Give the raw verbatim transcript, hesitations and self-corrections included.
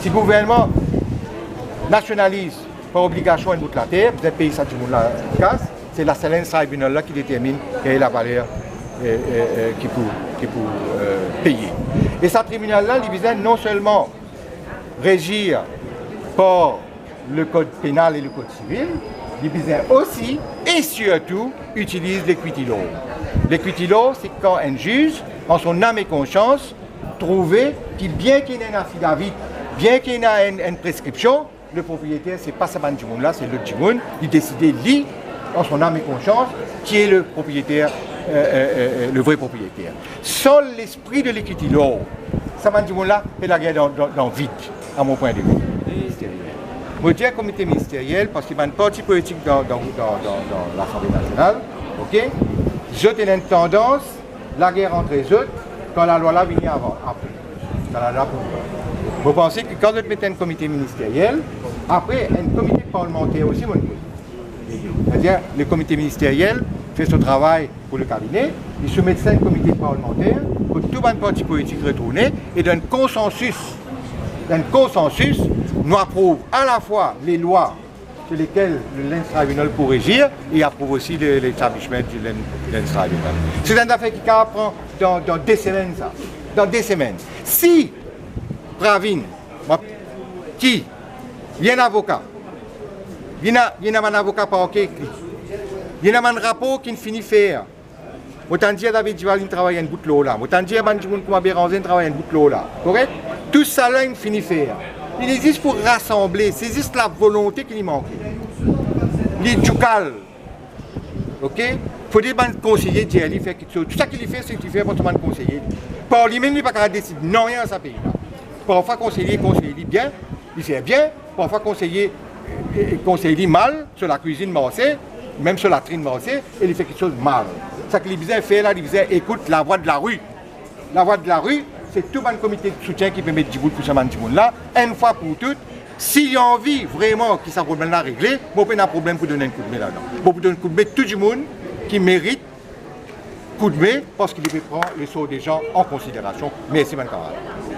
Si gouvernman nasionalis par obligasion enn bout later, bizin pey sa dimoun la kas, se la, se Lands Tribunal la ki determinn ki lavaler, eh, eh, eh, ki pou, ki pou, eh, peye. E sa tribinal la, li bizin non selman rezir par le code pénal et le code civil, li bizin osi e sirtou itiliz l'equity law. L'equity law, se kan enn ziz, an son nam e konsians, trouve ki bien ki ena enn affidavit, bien ki ena enn, enn preskripsion, le propriyeter, se pa sa bann dimoun la, se lot dimoun, li deside li, an son nam e konsians, ki le propriyeter, eh, eh, eh, eh, le vre propriyeter. San lespri de l'equity law, sa bann dimoun la pe lager dan, dan, dan vid, a mo pwin de vi, ministeriel. Mo dir komite ministeriel, parski bann parti politik dan, dan, dan, dan, dan Lasanble Nasional, ok, zot ena enn tandans lager ant zot kan lalwa la vini avan, apre. Kan lalwa pou vini. Mo panse ki kan zot met enn komite ministeriel, apre enn komite parlemanter osi, mo trouve. Setadir, le komite ministeriel fer so travay pou le kabine, li soumet sa enn komite parlemanter, kot tou bann parti politik retourne, e dan enn konsansis, dan enn konsansis, nou aprouv alafwa le lwa sur lesquels le Lands Tribunal pou rezir, e aprouv osi le, l'establishment du Land-, Lands Tribunal. Se enn zafer ki kapav pran dan, dan de semenn sa. Dan de semenn. Si Pravin, mwa, ki, li enn avoka, li ena, li ena bann avoka parke ek li, li ena bann rapor ki'nn fini fer, mo tann dir David Duval inn travay enn bout lor la. Mo tann dir bann dimoun kouma Béranger inn travay enn bout lor la. Korek? Tou sala inn fini fer. Li zis pou rasanble, se zis lavolonte ki li manke. Li djoukal. Ok? Fode bann konseye dir li fer kiksoz. Tou sa ki li fer, se ki li fer par so bann konseye. Par limem, li pa kapav desid nanye dan sa pei la. Parfwa konseye konsey li bien, li fer bien. Parfwa konseye, eh, konsey li mal, so lakwizinn marse, mem so latrin marse, e li fer kiksoz mal. Sa ki li bizin fer la, li bizin ekout lavwa de lari. Lavwa de lari, se tou bann komite de soutien ki pe met dibout pou sa bann dimoun la, enn fwa pou tou. Si li anvi vreman ki sa problem la regle, mo pena problem pou donn enn koudme ladan. Mo pou donn koudme tou dimoun ki merit koudme, parski li pe pran le sort de gens en considération. Mersi, bann kamarad.